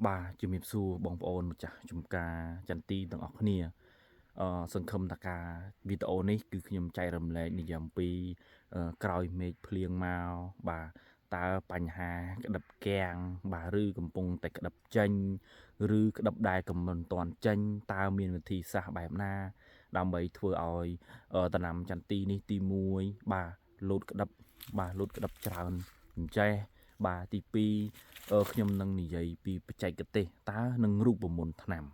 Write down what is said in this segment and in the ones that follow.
បាទជំរាបសួរបងប្អូនម្ចាស់ចំការចន្ទីទាំងអស់គ្នាសង្ឃឹមថាការវីដេអូនេះគឺខ្ញុំចែករំលែកនិយាយអំពីក្រោយមេឃភ្លៀងមកបាទតើបញ្ហាក្តឹបគាំងបាទឬកំពុងតែក្តឹបចេញឬក្តឹបដែលកំមិនទាន់ចេញតើមានវិធីសាស្ត្របែបណា ដើម្បីធ្វើឲ្យដំណាំចន្ទីនេះទី1បាទលោតក្តឹបបាទលោតក្តឹបច្រើនអញ្ចេះបាទទី2ខ្ញុំនឹងនិយាយពីបច្ចេកទេសតើនឹងរូបមន្តថ្នាំ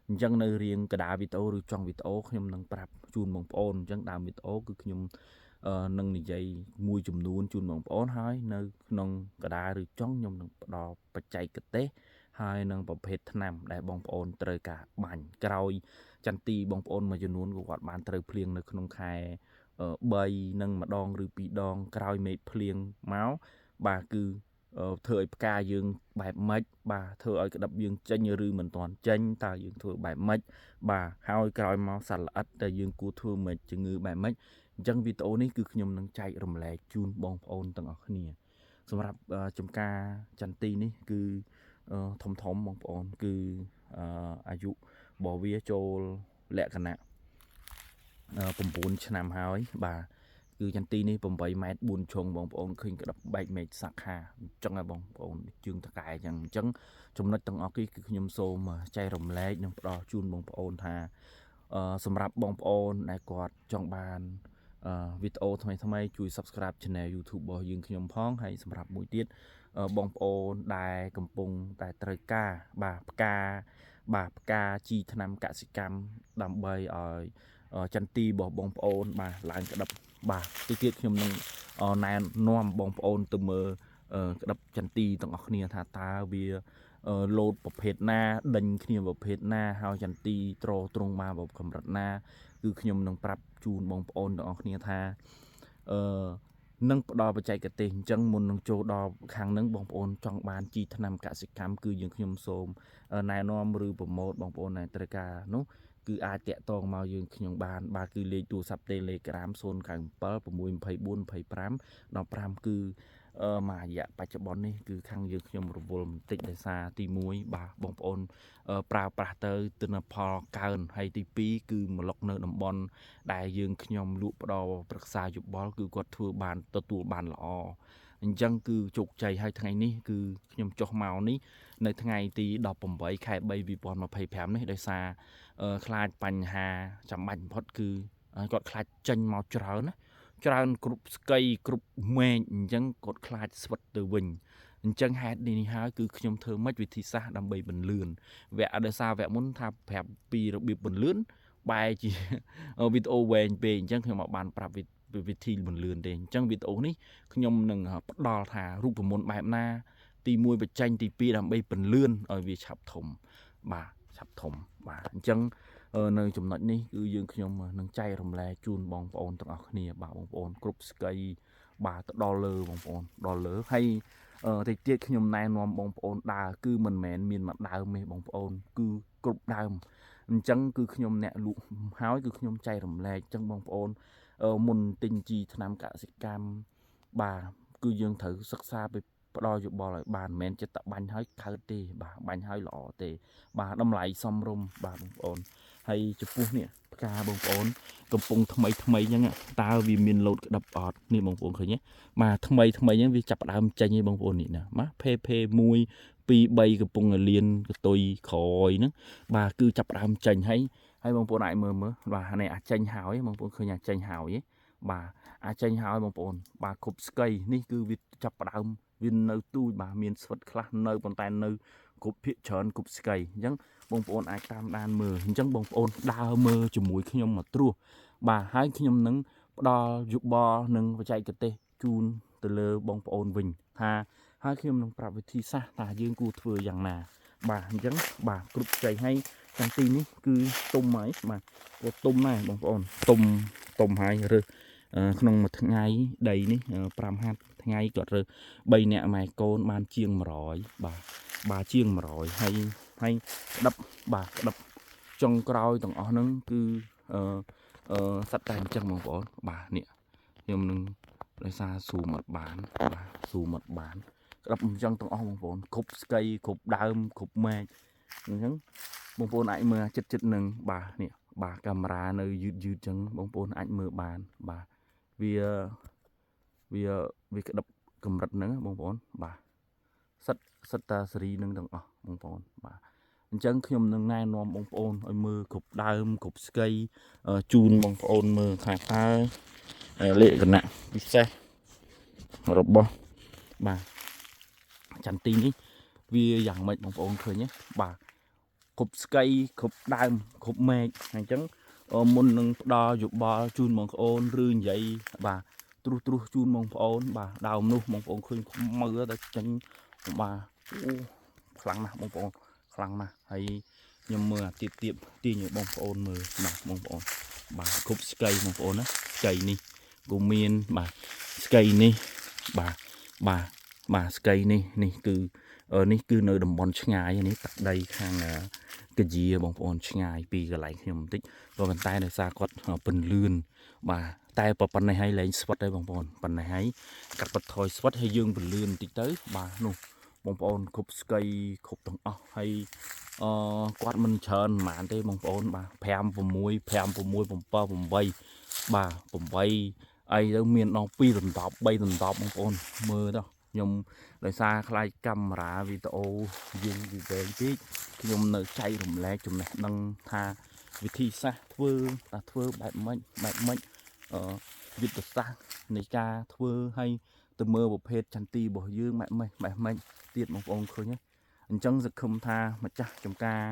អញ្ចឹងនៅរៀងកដាវីដេអូឬចុងវីដេអូខ្ញុំនឹងប្រាប់ជូនបងប្អូនអញ្ចឹងដើមវីដេអូគឺខ្ញុំនឹងនិយាយមួយចំនួនជូនបងប្អូនហើយនៅក្នុងកដាឬចុងខ្ញុំនឹងផ្ដល់បច្ចេកទេសហើយនឹងប្រភេទថ្នាំដែលបងប្អូនត្រូវការបាញ់ក្រោយចន្ទីបងប្អូនមួយចំនួនក៏គាត់បានត្រូវភ្លៀងនៅក្នុងខែ3នឹងម្ដងឬ2ដងក្រោយមេឃភ្លៀងមកបាទគឺធ្វើឲ្យផ្កាយើងបែបម៉េចបាទធ្វើឲ្យក្តឹបយើងចេញឬមិនទាន់ចេញតើយើងធ្វើបែបម៉េចបាទហើយក្រោយមកសត្វល្អិតតើយើងគួរធ្វើម៉េចជំងឺបែបម៉េចអញ្ចឹងវីដេអូនេះគឺខ្ញុំនឹងចែករំលែកជូនបងប្អូនទាំងអស់គ្នាសម្រាប់ចំការចន្ទីនេះគឺធំធំបងប្អូនគឺអាយុរបស់វាចូលលក្ខណៈ9ឆ្នាំហើយបាទគឺចន្ទីនេះ8ម៉ែត្រ4ជ្រុងបងប្អូនឃើញក្តឹបបែកមេឃសាខាអញ្ចឹងហ៎បងប្អូនជើងតកែអញ្ចឹងអញ្ចឹងចំណុចទាំងអស់នេះគឺខ្ញុំសូមចែករំលែកនិងផ្ដល់ជូនបងប្អូនថាសម្រាប់បងប្អូនដែលគាត់ចង់បានវីដេអូថ្មីថ្មីជួយ Subscribe Channel YouTube របស់យើងខ្ញុំផងហើយសម្រាប់មួយទៀតបងប្អូនដែលកំពុងតែត្រូវការបាទផ្កាបាទផ្កាជីថ្នាំកសិកម្មដើម្បីឲ្យចន្ទីរបស់បងប្អូនបាទឡើងក្តឹបបាទទីទៀតខ្ញុំនឹងណែនាំបងប្អូនទៅមើលក្តឹបចន្ទីទាំងអស់គ្នាថាតើវាលោតប្រភេទណាដេញគ្នាប្រភេទណាហើយចន្ទីត្រត្រង់មកកម្រិតណាគឺខ្ញុំនឹងប្រាប់ជូនបងប្អូនទាំងអស់គ្នាថាអឺនឹងផ្ដល់បច្ចេកទេសអញ្ចឹងមុននឹងចូលដល់ខាងនឹងបងប្អូនចង់បានជីថ្នាំកសិកម្មគឺយើងខ្ញុំសូមណែនាំឬប្រម៉ូទបងប្អូនដែលត្រូវការនោះគឺអាចតាក់ទងមកយើងខ្ញុំបានបាទគឺលេខទូរស័ព្ទ Telegram 097 624 25 15គឺមួយរយៈបច្ចុប្បន្ននេះគឺខាងយើងខ្ញុំរវល់បន្តិចដោយសារទី1បាទបងប្អូនប្រើប្រាស់ទៅទិន្នផលកើនហើយទី2គឺមកលុកនៅតំបន់ដែលយើងខ្ញុំលក់ផ្ដល់ប្រឹក្សាយោបល់គឺគាត់ធ្វើបានទទួលបានល្អអញ្ចឹងគឺជោគជ័យហើយថ្ងៃនេះគឺខ្ញុំចុះមកនេះនៅថ្ងៃទី18ខែ3 2025នេះដោយសារខ្លាចបញ្ហាចាំបាច់បំផុតគឺគាត់ខ្លាចចេញមកច្រើនណាច្រើនគ្រប់ស្កីគ្រប់មែកអញ្ចឹងគាត់ខ្លាចស្វិតទៅវិញអញ្ចឹងហេតុនេះហើយគឺខ្ញុំធ្វើម៉េចវិធីសាស្ត្រដើម្បីបន្លឿនវគ្គដោយសារវគ្គមុនថាប្រាប់ពីរបៀបបន្លឿនបែរជាវីដេអូវែងពេកអញ្ចឹងខ្ញុំអត់បានប្រាប់វិធីបន្លឿនទេអញ្ចឹងវីដេអូនេះខ្ញុំនឹងផ្ដល់ថារូបមន្តបែបណាទី1បញ្ចេញទី2ដើម្បីពន្លឿនឲ្យវាឆាប់ធំបាទឆាប់ធំបាទអញ្ចឹងនៅចំណុចនេះគឺយើងខ្ញុំនឹងចែករំលែកជូនបងប្អូនទាំងអស់គ្នាបាទបងប្អូនគ្រប់ស្កីបាទទៅដល់លើបងប្អូនដល់លើហើយតិចទៀតខ្ញុំណែនាំបងប្អូនដើរគឺមិនមែនមានមួយដើមទេបងប្អូនគឺគ្រប់ដើមអញ្ចឹងគឺខ្ញុំអ្នកលក់ហើយគឺខ្ញុំចែករំលែកអញ្ចឹងបងប្អូនមុនទិញជីថ្នាំកសិកម្មបាទគឺយើងត្រូវសិក្សាពីផ្ដល់យោបល់ឲ្យបានមិនមែនចិត្តតែបាញ់ហើយកើតទេបាទបាញ់ហើយល្អទេបាទតម្លៃសមរម្យបាទបងប្អូនហើយចំពោះនេះផ្កាបងប្អូនកំពុងថ្មីថ្មីអញ្ចឹងតើវាមានលោតក្តឹបអត់នេះបងប្អូនឃើញទេបាទថ្មីថ្មីអញ្ចឹងវាចាប់ផ្ដើមចេញឯងបងប្អូននេះណាបាទ PP 1 2 3កំពុងតែលៀនកតុយក្រោយហ្នឹងបាទគឺចាប់ផ្ដើមចេញហើយហើយបងប្អូនអាចមើលមើលបាទនេះអាចចេញហើយបងប្អូនឃើញអាចចេញហើយទេបាទអាចចេញហើយបងប្អូនបាទគ្រប់ស្កីនេះគឺវាចាប់ផ្ដើមវានៅទូចបាទមានស្វិតខ្លះនៅប៉ុន្តែនៅគ្រប់ភាកច្រើនគ្រប់ស្កីអញ្ចឹងបងប្អូនអាចតាមដានមើលអញ្ចឹងបងប្អូនដើរមើលជាមួយខ្ញុំមកត្រួសបាទហើយខ្ញុំនឹងផ្ដល់យោបល់និងបច្ចេកទេសជូនទៅលើបងប្អូនវិញថាហើយខ្ញុំនឹងប្រាប់វិធីសាស្ត្រថាយើងគួរធ្វើយ៉ាងណាបាទអញ្ចឹងបាទគ្រប់ស្កីហើយចន្ទីនេះគឺទុំហើយបាទក៏ទុំដែរបងប្អូនទុំទុំហើយរើសក្នុងមួយថ្ងៃដីនេះ5ហាត់ថ្ងៃគាត់រើស3នាក់ម៉ែកូនបានជាង100បាទបាទជាង100ហើយហើយក្តឹបបាទក្តឹបចុងក្រោយទាំងអស់ហ្នឹងគឺអឺអឺសត្វតែអញ្ចឹងបងប្អូនបាទនេះខ្ញុំនឹងដោយសារស៊ូមអត់បានបាទស៊ូមអត់បាន ក្តាប់អញ្ចឹងទាំងអស់បងប្អូនគ្រប់ស្កីគ្រប់ដើមគ្រប់មែកអញ្ចឹងបងប្អូនអាចមើលចិត្តចិត្តនឹងបាទនេះបាទកាមេរ៉ានៅយឺតយឺតអញ្ចឹងបងប្អូនអាចមើលបានបាទវាវាវាក្តាប់កម្រិតហ្នឹងបងប្អូនបាទសិតសិតតាសេរីនឹងទាំងអស់បងប្អូនបាទអញ្ចឹងខ្ញុំនឹងណែនាំបងប្អូនឲ្យមើលគ្រប់ដើមគ្រប់ស្កីជូនបងប្អូនមើលថាតើលក្ខណៈពិសេសរបស់បាទចន្ទីនេះវាយ៉ាងម៉េចបងប្អូនឃើញទេបាទគ្រប់ស្កីគ្រប់ដើមគ្រប់មែកអញ្ចឹងមុននឹងផ្ដល់យោបល់ជូនបងប្អូនឬនិយាយបាទត្រុសត្រុសជូនបងប្អូនបាទដើមនោះបងប្អូនឃើញខ្មៅដល់ចេញបាទអូខ្លាំងណាស់បងប្អូនខ្លាំងណាស់ហើយខ្ញុំមើលអាទៀបទៀបទាញឲ្យបងប្អូនមើលបាទបងប្អូនបាទគ្រប់ស្កីបងប្អូនណាស្កីនេះក៏មានបាទស្កីនេះបាទបាទបាទស្កីនេះនេះគឺនេះគឺនៅតំបន់ឆ្ងាយនេះទឹកដីខាងកាជាបងប្អូនឆ្ងាយពីកន្លែងខ្ញុំបន្តិចក៏ប៉ុន្តែដោយសារគាត់ពន្លឿនបាទតែប៉ុណ្ណេះហើយលែងស្វិតហើយបងប្អូនប៉ុណ្ណេះហើយកាត់បន្ថយស្វិតហើយយើងពន្លឿនបន្តិចទៅបាទនោះបងប្អូនគ្រប់ស្កីគ្រប់ទាំងអស់ហើយអឺគាត់មិនច្រើនប៉ុន្មានទេបងប្អូនបាទ5 6 5 6 7 8បាទ8អីទៅមានដល់2ដណ្ដប់3ដណ្ដប់បងប្អូនមើលទៅខ្ញុំដោយសារខ្លាចកាមេរ៉ាវីដេអូយើងវាវែងពេកខ្ញុំនៅចែករំលែកចំណេះដឹងថាវិធីសាស្ត្រធ្វើតើធ្វើបែបម៉េចបែបម៉េចអឺយុទ្ធសាស្ត្រនៃការធ្វើឲ្យទៅមើលប្រភេទចន្ទីរបស់យើងបែបម៉េចបែបម៉េចទៀតបងប្អូនឃើញទេអញ្ចឹងសង្ឃឹមថាម្ចាស់ចំការ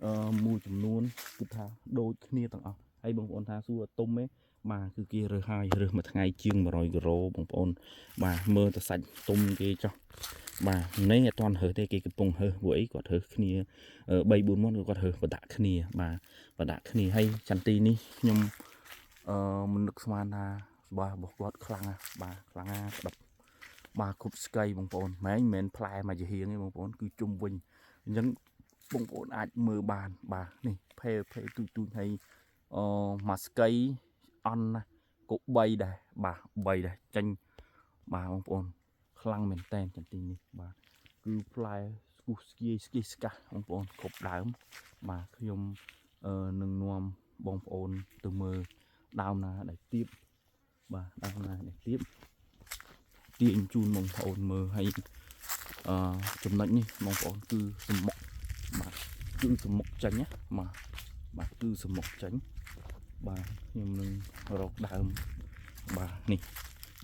អឺមួយចំនួនគឺថាដូចគ្នាទាំងអស់ហើយបងប្អូនថាសួរទុំទេបាទគឺគេរើសហើយរើសមួយថ្ងៃជាង100គីឡូបងប្អូនបាទមើលទៅសាច់ទុំគេចោះបាទនេះអត់ទាន់រើសទេគេកំពុងរើសពួកអីគាត់រើសគ្នា3 4មុនក៏គាត់រើសបដាក់គ្នាបាទបដាក់គ្នាហើយចន្ទីនេះខ្ញុំអឺមិននឹកស្មានថារបស់គាត់ខ្លាំងណាស់បាទខ្លាំងណាស់ក្តាប់បាទគ្រប់ស្កីបងប្អូនមិនមែនផ្លែមួយជាហៀងទេបងប្អូនគឺជុំវិញអញ្ចឹងបងប្អូនអាចមើលបានបាទនេះភេភេទូចទូចហើយអឺមួយស្កីអន់ណាស់ក៏3ដែរបាទ3ដែរចេញបាទបងប្អូនខ្លាំងមែនតែនចន្ទីនេះបាទគឺផ្លែស្គុះស្គាយស្គីស្កាស់បងប្អូនគ្រប់ដើមបាទខ្ញុំអឺនឹងនាំបងប្អូនទៅមើលដើមណាដែលទៀបបាទដើមណាដែលទៀបទាញជូនបងប្អូនមើលហើយអឺចំណុចនេះបងប្អូនគឺសមុកបាទគឺសមុកចេញណាបាទបាទគឺសមុកចេញបាទខ្ញុំនឹងរកដើមបាទនេះ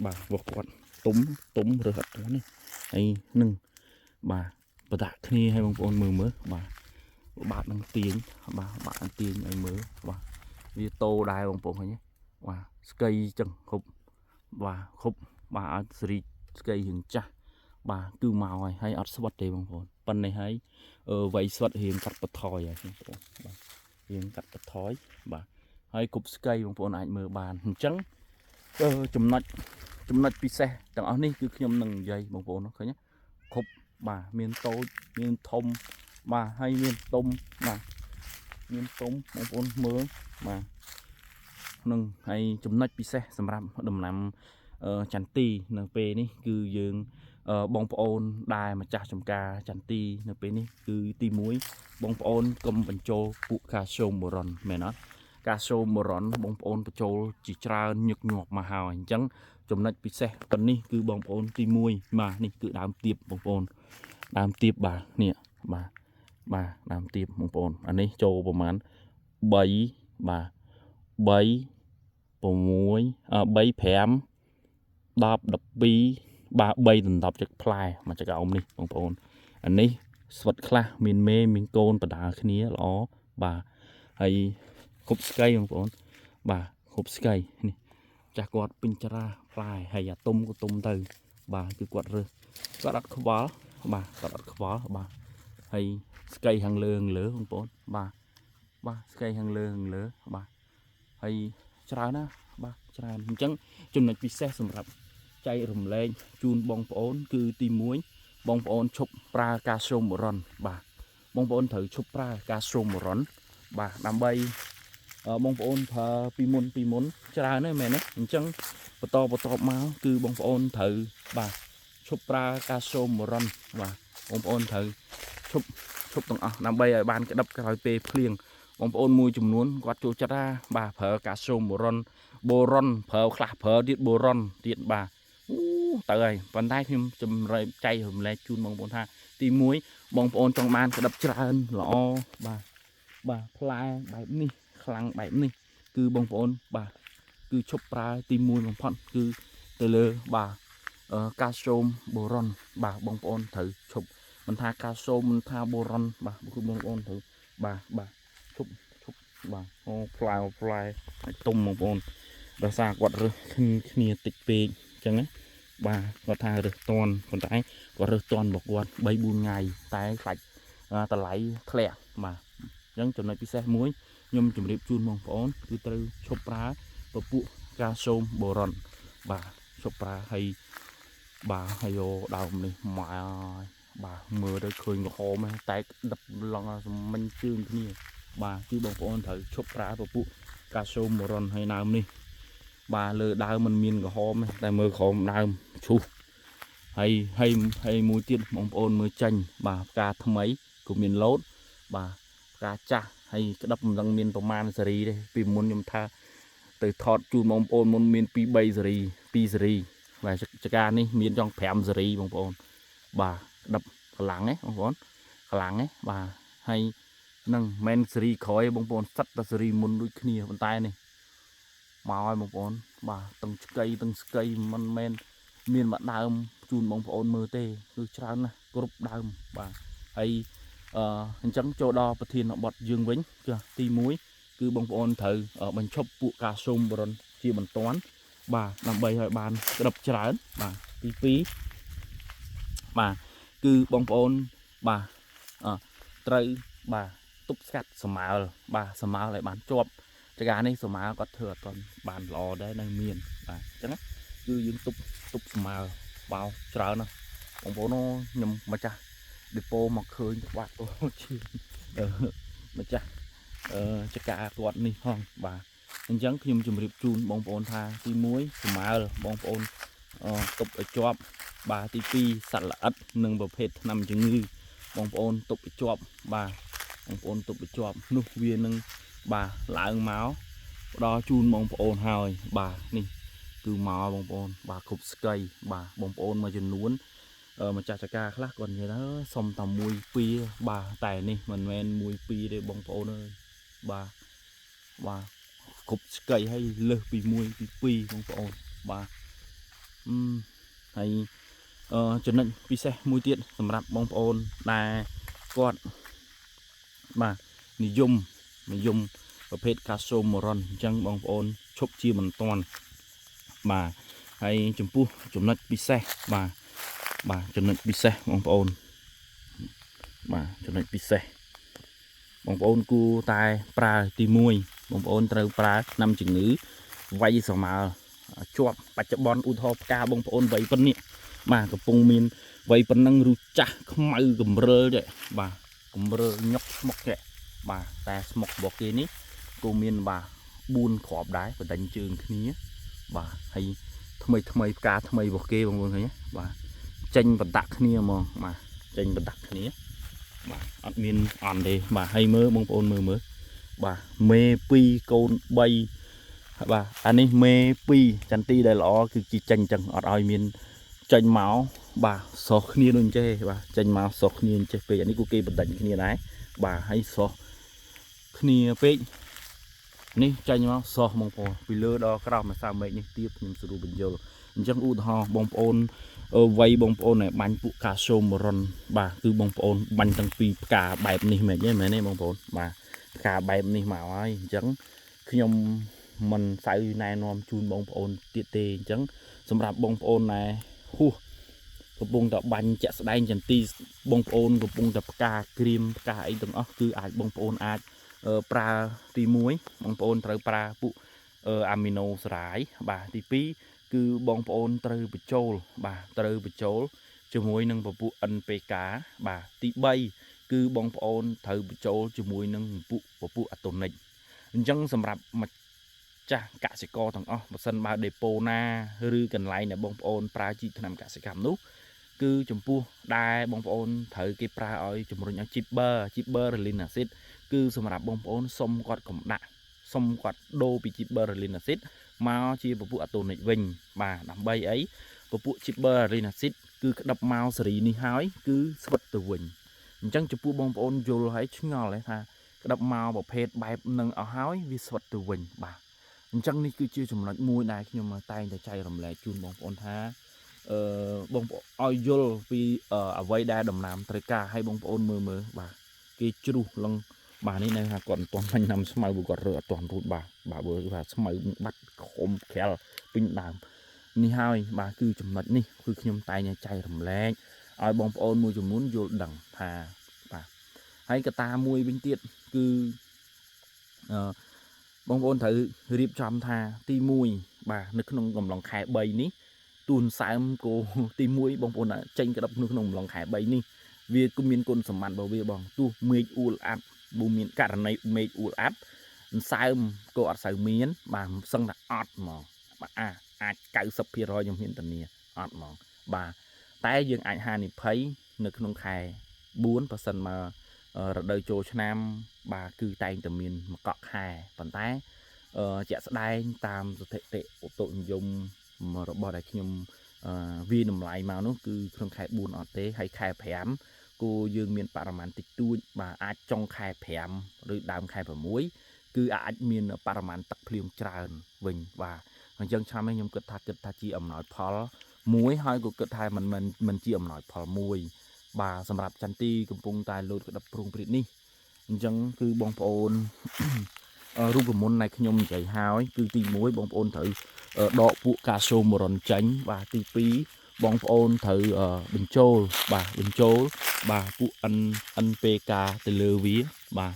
បាទរបស់គាត់ទុំទុំរើសអត់ទាន់នេះហើយនឹងបាទបដាក់គ្នាឲ្យបងប្អូនមើលមើលបាទបាទនឹងទាញបាទបាទនឹងទាញឲ្យមើលបាទវាតោដែរបងប្អូនឃើញទេបាទស្កីចឹងគ្រប់បាទគ្រប់បាទឲ្យសេរីស្កីរៀងចាស់បាទគឺមកហើយហើយអត់ស្វិតទេបងប្អូនប៉ុណ្ណេះហើយអឺវ័យស្វិតរៀងកាត់បន្ថយហើយបងប្អូនបាទរៀងកាត់បន្ថយបាទហើយគ្រប់ស្កីបងប្អូនអាចមើលបានអញ្ចឹងអឺចំណុចចំណុចពិសេសទាំងអស់នេះគឺខ្ញុំនឹងនិយាយបងប្អូនឃើញទេគ្រប់បាទមានតូចមានធំបាទហើយមានទុំបាទមានទុំបងប្អូនមើលបាទនឹងហើយចំណុចពិសេសសម្រាប់ដំណាំចន្ទីនៅពេលនេះគឺយើងបងប្អូនដែលម្ចាស់ចំការចន្ទីនៅពេលនេះគឺទី1បងប្អូនកុំបញ្ចូលពួកកាល់ស្យូមបូរ៉ុនមែនអត់កាល់ស្យូមបូរ៉ុនបងប្អូនបញ្ចូលជាច្រើនញឹកញាប់មកហើយអញ្ចឹងចំណុចពិសេសប៉ុននេះគឺបងប្អូនទី1បាទនេះគឺដើមទៀបបងប្អូនដើមទៀបបាទនេះបាទបាទដើមទៀបបងប្អូនអានេះចូលប្រហែល3បាទ3 6 3 5 10 12បាទ3ដណ្ដប់ចឹកផ្លែមកចកោមនេះបងប្អូនអានេះស្វិតខ្លះមានមេមានកូនបដាគ្នាល្អបាទហើយគ្រប់ស្កីបងប្អូនបាទគ្រប់ស្កីនេះចាស់គាត់ពេញច្រាផ្លែហើយអាទុំក៏ទុំទៅបាទគឺគាត់រើសគាត់អត់ខ្វល់បាទគាត់អត់ខ្វល់បាទហើយស្កីខាងលើខាងលើបងប្អូនបាទបាទស្កីខាងលើខាងលើបាទហើយច្រើនណាបាទច្រើនអញ្ចឹងចំណុចពិសេសសម្រាប់ចែករំលែកជូនបងប្អូនគឺទី1បងប្អូនឈប់ប្រើកាល់ស្យូមបូរ៉ុនបាទបងប្អូនត្រូវឈប់ប្រើកាល់ស្យូមបូរ៉ុនបាទដើម្បីបងប្អូនប្រើពីមុនពីមុនច្រើនហើយមែនទេអញ្ចឹងបន្តបន្តមកគឺបងប្អូនត្រូវបាទឈ ឈប់ប្រើកាល់ស្យូមបូរ៉ុនបាទបងប្អូនត្រូវឈប់ឈប់ទាំងអស់ដើម្បីឲ្យបានក្តឹបក្រោយពេលភ្លៀងបងប្អូនមួយចំនួនគាត់ចូលចិត្តណាបាទប្រើកាល់ស្យូមបូរ៉ុនបូរ៉ុនប្រើខ្លះប្រើទៀតបូរ៉ុនទៀតបាទអូទៅហើយប៉ុន្តែខ្ញុំចម្លែកចែករំលែកជូនបងប្អូនថាទី1បងប្អូនចង់បានក្តឹបច្រើនល្អបាទបាទផ្លែបែបនេះខ្លាំងបែបនេះគឺបងប្អូនបាទគឺឈប់ប្រើទី1បំផុតគឺទៅលើបាទកាល់ស្យូមបូរ៉ុនបាទបងប្អូនត្រូវឈប់មិនថាកាល់ស្យូមមិនថាបូរ៉ុនបាទគឺបងប្អូនត្រូវបាទបាទឈប់ឈប់បាទអូផ្លែផ្លែឲ្យទុំបងប្អូនដោយសារគាត់រើសគ្នាតិចពេកអញ្ចឹងណាបាទគាត់ថារើសតន់ប៉ុន្តែគាត់រើសតន់របស់គាត់3 4ថ្ងៃតែខ្លាច់តម្លៃធ្លាក់បាទអញ្ចឹងចំណុចពិសេសមួយខ្ញុំជម្រាបជូនបងប្អូនគឺត្រូវឈប់ប្រើពពួកកាល់ស្យូមបូរ៉ុនបាទឈប់ប្រើហើយបាទហើយយកដើមនេះម៉ែអើយបាទមើលទៅឃើញក្រហមតែដឹបឡងសម្មិញជើងគ្នាបាទគឺបងប្អូនត្រូវឈប់ប្រើពពួកកាល់ស្យូមបូរ៉ុនហើយដើមនេះបាទលើដើមมันមានក្រហមទេតែមើលក្រោមដើមឈូសហើយហើយហើយមួយទៀតបងប្អូនមើលចាញ់បាទផ្កាថ្មីក៏មានលោតបាទផ្កាចាស់ហើយក្តឹបមិនដឹងមានប្រមាណសេរីទេពីមុនខ្ញុំថាទៅថតជូនបងប្អូនមុនមាន2 3សេរី2សេរីបាទចកានេះមានចង់5សេរីបងប្អូនបាទក្តឹបកម្លាំងទេបងប្អូនកម្លាំងទេបាទហើយនឹងមិនសេរីក្រោយបងប្អូនសិតតែសេរីមុនដូចគ្នាប៉ុន្តែនេះមកឲ្យបងប្អូនបាទទាំងឆ្កីទាំងស្កីមិនមែនមានមួយដើមជូនបងប្អូនមើលទេគឺច្រើនណាស់គ្រប់ដើមបាទហើយអញ្ចឹងចូលដល់ប្រធានបទយើងវិញគឺទី1គឺបងប្អូនត្រូវបញ្ឈប់ពួកកាល់ស្យូមបូរុនជាបន្ទាន់បាទដើម្បីឲ្យបានក្តឹបច្រើនបាទទី2បាទគឺបងប្អូនបាទត្រូវបាទទប់ស្កាត់សម្ើលបាទសម្ើលឲ្យបានជាប់ចកានេះសម្ើលគាត់ធ្វើអត់ទាន់បានល្អដែរនៅមានបាទអញ្ចឹងគឺយើងទប់ទប់សម្ើលបោច្រើនណាស់បងប្អូនខ្ញុំម្ចាស់ដេប៉ូមកឃើញក្បាក់អូជាម្ចាស់ចកាគាត់នេះផងបាទអញ្ចឹងខ្ញុំជម្រាបជូនបងប្អូនថាទី1សម្ើលបងប្អូនទប់ឲ្យជាប់បាទទី2សត្វល្អិតនិងប្រភេទថ្នាំជំងឺបងប្អូនទប់ឲ្យជាប់បាទបងប្អូនទប់ឲ្យជាប់នោះវានឹងបាទឡើងមកផ្ដល់ជូនបងប្អូនហើយបាទនេះគឺមកបងប្អូនបាទគ្រប់ស្កីបាទបងប្អូនមួយចំនួនម្ចាស់ចកាខ្លះគាត់និយាយថាសុំតែ1 2បាទតែនេះមិនមែន1 2ទេបងប្អូនអើយបាទបាទគ្រប់ស្កីហើយលើសពី1ពី2បងប្អូនបាទហើយចំណុចពិសេសមួយទៀតសម្រាប់បងប្អូនដែលគាត់បាទនិយមនិយមប្រភេទកាល់ស្យូមបូរ៉ុនអញ្ចឹងបងប្អូនឈប់ជាបន្ទាន់បាទហើយចំពោះចំណុចពិសេសបាទបាទចំណុចពិសេសបងប្អូនបាទចំណុចពិសេសបងប្អូនគួរតែប្រើទី1បងប្អូនត្រូវប្រើថ្នាំជំងឺវាយស្រមើជាប់បច្ចុប្បន្នឧទាហរណ៍ផ្កាបងប្អូនវ័យប៉ុណ្នេះបាទកំពុងមានវ័យប៉ុណ្ណឹងឬចាស់ខ្មៅកម្រិលទេបាទកម្រិលញុកស្មុកទេបាទតែស្មុករបស់គេនេះក៏មានបាទ4គ្រាប់ដែរបណ្ដេញជើងគ្នាបាទហើយថ្មីថ្មីផ្កាថ្មីរបស់គេបងប្អូនឃើញទេបាទចេញបណ្ដាក់គ្នាហ្មងបាទចេញបណ្ដាក់គ្នាបាទអត់មានអន់ទេបាទហើយមើលបងប្អូនមើលមើលបាទមេ2កូន3បាទអានេះមេ2ចន្ទីដែលល្អគឺជាចេញអញ្ចឹងអត់ឲ្យមានចេញមកបាទស្រស់គ្នាដូចចេះបាទចេញមកស្រស់គ្នាចេះពេកអានេះគូគេបណ្ដេញគ្នាដែរបាទហើយស្រស់គ្នាពេកនេះចេញមកស្រស់បងប្អូនពីលើដល់ក្រោមម្សៅមេឃនេះទៀបខ្ញុំស្រួលបញ្យល់អញ្ចឹងឧទាហរណ៍បងប្អូនវ័យបងប្អូនដែលបាញ់ពួកកាល់ស្យូមបូរុនបាទគឺបងប្អូនបាញ់តាំងពីផ្កាបែបនេះមែនទេមែនទេបងប្អូនបាទផ្កាបែបនេះមកហើយអញ្ចឹងខ្ញុំមិនសូវណែនាំជូនបងប្អូនទៀតទេអញ្ចឹងសម្រាប់បងប្អូនណែហួសកំពុងតែបាញ់ជាក់ស្ដែងចន្ទីបងប្អូនកំពុងតែផ្កាក្រៀមផ្កាអីទាំងអស់គឺអាចបងប្អូនអាចប្រើទី1បងប្អូនត្រូវប្រើពួកអាមីណូសរាយបាទទី2គឺបងប្អូនត្រូវបញ្ចូលបាទត្រូវបញ្ចូលជាមួយនឹងពពួក NPK បាទទី3គឺបងប្អូនត្រូវបញ្ចូលជាមួយនឹងពពួកអាតូនិកអញ្ចឹងសម្រាប់ម្ចាស់កសិករទាំងអស់បើសិនបើដេប៉ូណាឬកន្លែងដែលបងប្អូនប្រើជីថ្នាំកសិកម្មនោះ គឺចំពោះដែលបងប្អូនត្រូវគេប្រើឲ្យជំរុញឲ្យ gibberellin acid គឺសម្រាប់បងប្អូនសុំគាត់កុំដាក់សុំគាត់ដូរពី gibberellin acid មកជាពពួក Atonik វិញបាទដើម្បីអីពពួក gibberellin acid គឺក្តឹបមកសេរីនេះហើយគឺស្វិតទៅវិញអញ្ចឹងចំពោះបងប្អូនយល់ហើយឆ្ងល់ថាក្តឹបមកប្រភេទបែបនឹងអស់ហើយវាស្វិតទៅវិញបាទអញ្ចឹងនេះគឺជាចំណុចមួយដែលខ្ញុំតែងតែចែករំលែកជូនបងប្អូនថាអឺបងប្អូនឲ្យយល់ពីអ្វីដែលដំណាំត្រូវការឲ្យបងប្អូនមើលមើលបាទគេជ្រុះលងបាទនេះនៅថាគាត់មិនទាន់បាញ់ណាំស្មៅព្រោះគាត់រើអត់ទាន់រួចបាទបាទបើថាស្មៅបាត់ខំក្រាលពេញដើមនេះហើយបាទគឺចំណុចនេះគឺខ្ញុំតែងតែចែករំលែកឲ្យបងប្អូនមួយចំនួនយល់ដឹងថាបាទហើយកត្តាមួយវិញទៀតគឺអឺបងប្អូនត្រូវរៀបចំថាទី1បាទនៅក្នុងកំឡុងខែ3នេះទូនសើមគោទី1បងប្អូនចេញក្តាប់ក្នុងកំឡុងខែ3នេះវាគឺមានគុណសម្បត្តិរបស់វាបងទោះមេឃអួលអាប់បើមានករណីមេឃអួលអាប់សើមក៏អត់សូវមានបាទសឹងតែអត់ហ្មងបាទអាច90%ខ្ញុំហ៊ានធានាអត់ហ្មងបាទតែយើងអាចហានិភ័យនៅក្នុងខែ4បើសិនមករដូវចូលឆ្នាំបាទគឺតែងតែមានមកកខែប៉ុន្តែជាក់ស្ដែងតាមស្ថិតិឧតុនិយមរបស់ដែលខ្ញុំវាតម្លៃមកនោះគឺក្នុងខែ4អត់ទេហើយខែ5គោយើងមានបរិមាណតិចតួចបាទអាចចុងខែ5ឬដើមខែ6គឺអាចមានបរិមាណទឹកភ្លៀងច្រើនវិញបាទអញ្ចឹងឆ្នាំនេះខ្ញុំគិតថាជាអំណោយផលមួយហើយក៏គិតថាមិនមិនមិនជាអំណោយផលមួយបាទសម្រាប់ចន្ទីកំពុងតែលោតក្តាប់ព្រុងព្រាតនេះអញ្ចឹងគឺបងប្អូនរូបមន្តដែលខ្ញុំនិយាយហើយគឺទី1បងប្អូនត្រូវដកពួកកាល់ស្យូមបូរ៉ុនចេញបាទទី2បងប្អូនត្រូវបញ្ចូលបាទបញ្ចូលបាទពួក N NPK ទៅលើវាបាទ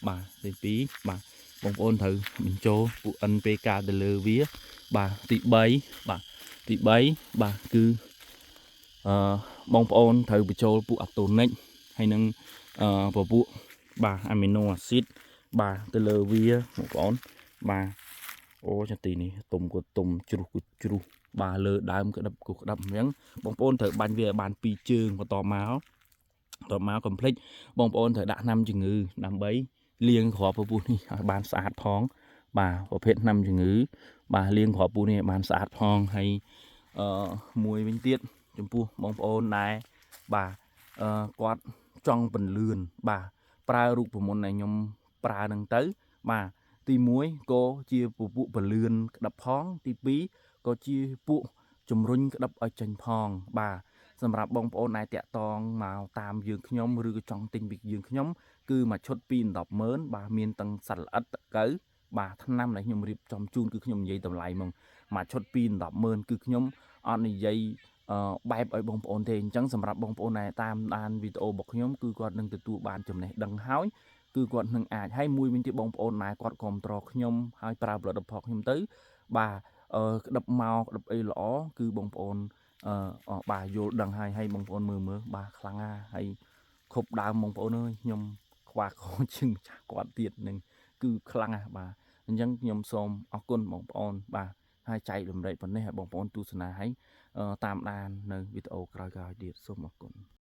បាទទី2បាទបងប្អូនត្រូវបញ្ចូលពួក NPK ទៅលើវាបាទទី3បាទទី3បាទគឺអឺបងប្អូនត្រូវបញ្ចូលពួក Atonik ហើយនឹងអឺពពួកបាទ amino acid បាទទៅលើវាបងប្អូនបាទអូចន្ទីនេះទុំក៏ទុំជ្រុះក៏ជ្រុះបាទលើដើមក្តាប់ក៏ក្តាប់អញ្ចឹងបងប្អូនត្រូវបាញ់វាឲ្យបានពីរជើងបន្តមកតមកកុំភ្លេចបងប្អូនត្រូវដាក់ថ្នាំជំងឺដើម្បីលាងគ្រាប់ពពុះនេះឲ្យបានស្អាតផងបាទប្រភេទថ្នាំជំងឺបាទលាងគ្រាប់ពូនេះឲ្យបានស្អាតផងហើយអឺមួយវិញទៀតចំពោះបងប្អូនដែរបាទអឺគាត់ចង់ពន្លឿនបាទប្រើរូបមន្តដែលខ្ញុំប្រើនឹងទៅបាទទី1ក៏ជាពពួកពលឿនក្តាប់ផងទី2ក៏ជាពួកជំរុញក្តាប់ឲ្យចេញផងបាទសម្រាប់បងប្អូនដែលតាក់តងមកតាមយើងខ្ញុំឬក៏ចង់ទិញពីយើងខ្ញុំគឺមួយឈុតពី100,000បាទមានទាំងសត្វល្អិតតកៅបាទថ្នាំដែលខ្ញុំរៀបចំជូនគឺខ្ញុំនិយាយតម្លៃហ្មងមួយឈុតពី100,000គឺខ្ញុំអត់និយាយបែបឲ្យបងប្អូនទេអញ្ចឹងសម្រាប់បងប្អូនដែលតាមដានវីដេអូរបស់ខ្ញុំគឺគាត់នឹងទទួលបានចំណេះដឹងហើយគឺគាត់នឹងអាចហើយមួយវិញទៀតបងប្អូនណាគាត់គ្រប់គ្រងខ្ញុំហើយប្រើផលិតផលខ្ញុំទៅបាទអឺក្តាប់មកក្តាប់អីល្អគឺបងប្អូនអឺបាទយល់ដឹងហើយហើយបងប្អូនមើលមើលបាទខ្លាំងណាស់ហើយគ្រប់ដើមបងប្អូនអើយខ្ញុំខ្វះខជាងម្ចាស់គាត់ទៀតនឹងគឺខ្លាំងណាស់បាទអញ្ចឹងខ្ញុំសូមអរគុណបងប្អូនបាទហើយចែករំលែកប៉ុណ្ណេះឲ្យបងប្អូនទស្សនាហើយតាមដាននៅវីដេអូក្រោយៗទៀតសូមអរគុណ។